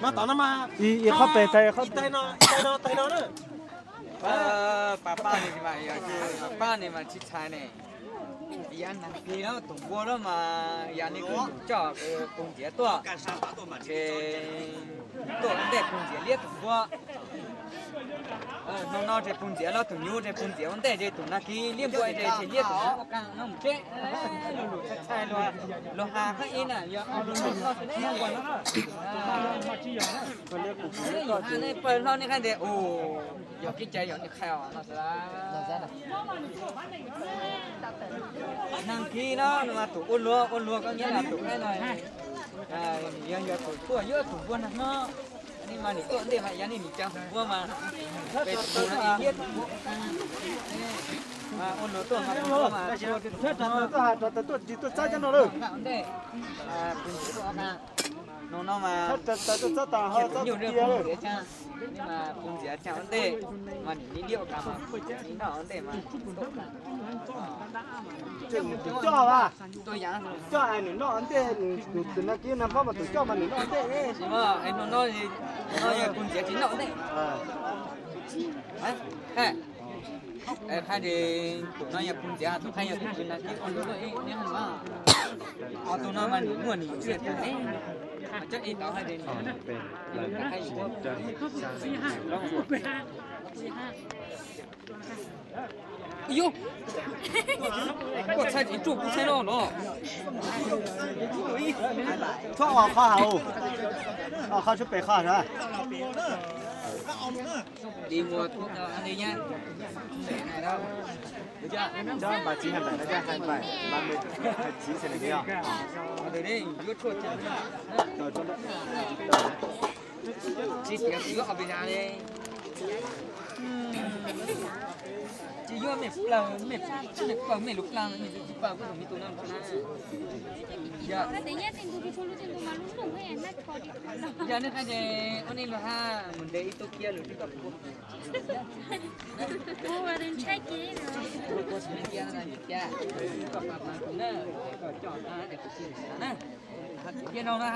Mas tom no mas ib qhov pem tais, ib tais no, ib tais no, tais no na. Pas paj ne mas yog pas paj ne mas tsis txhais ne. Yav nag kis no tus npua no mas yav nag kis coj pus ntxiav tuaj, ces tuaj ua ntej pus ntxiav liab tus npua. Hnub no ces pus ntxiav los tus nyuj ces pus ntxiav ua ntej ces tus nag kis liab npua ces liab tus nyuj ua qab no mus tsev. Lus txhais txhais luag has qhov ib na yog lus no xwb ne. Yog pawg hlob nej qhaib tias u, yog kev cai yog nej qhaib os no xwb. Nag kis no mas tus ua luag, ua luag koj nyiam tus qhaib no, yog yog tus tuaj yuav tus npua nag hmo, nej mas nws tuaj ntej mas yog nej nws cas tus npua mas pes tus no ib thiab tus npua mas ua luag tuaj mas tus npua mas tuaj tuaj txab cov no lawm. Ntej pus ntxiav tuaj qab no no mas tuaj txab tas ho txab nyuj pus ntxiav tshaj, mas pus ntxiav tshaj ua ntej mas nws liab ua qab mas nws noj ua ntej mas tus coj as, coj es nws noj ua ntej, tus nag kis nag hmo mas tus coj mas nws noj ua ntej. No no yog pus ntxiav tsis noj ua ntej. Hais tias tus no yog pus ntxiav, tus qhaib yog tus kwv nag kis ua luag tuaj ib niab no. Ho tus no mas nws muaj nws yus tsiaj tag ne, mas cov ib tau hais tias nws qhaib yus. Yus, koj txhais tsis tsuj kuv txhais no no. Txhob ua qhov hauv, ua qhov tsuj pem qhov hauv. Đi mua thuốc cho anh đi nhá. Để này đâu. Được chưa? Cho bà chị hai bảy nó cho hai bảy, ba mươi, hai chín xem này thấy không? Ờ, được đi, vuốt thuốc cho nó. Rồi, cho nó. Chi tiết cứ ở bên này đi. Tsis yuav mej plaws, mej tsis plaws mej lub plaws, mej tsis paub kuv tus me tus no na. Yog nej hais tias ua nej luag haj mus ntes ib tug kiag lwm tus kom puag. Ua tus ntshai ces no. Ua tus ntshai ces no, koj pab pab kuv na, koj coj tag es kuv tsis na. Ces no na,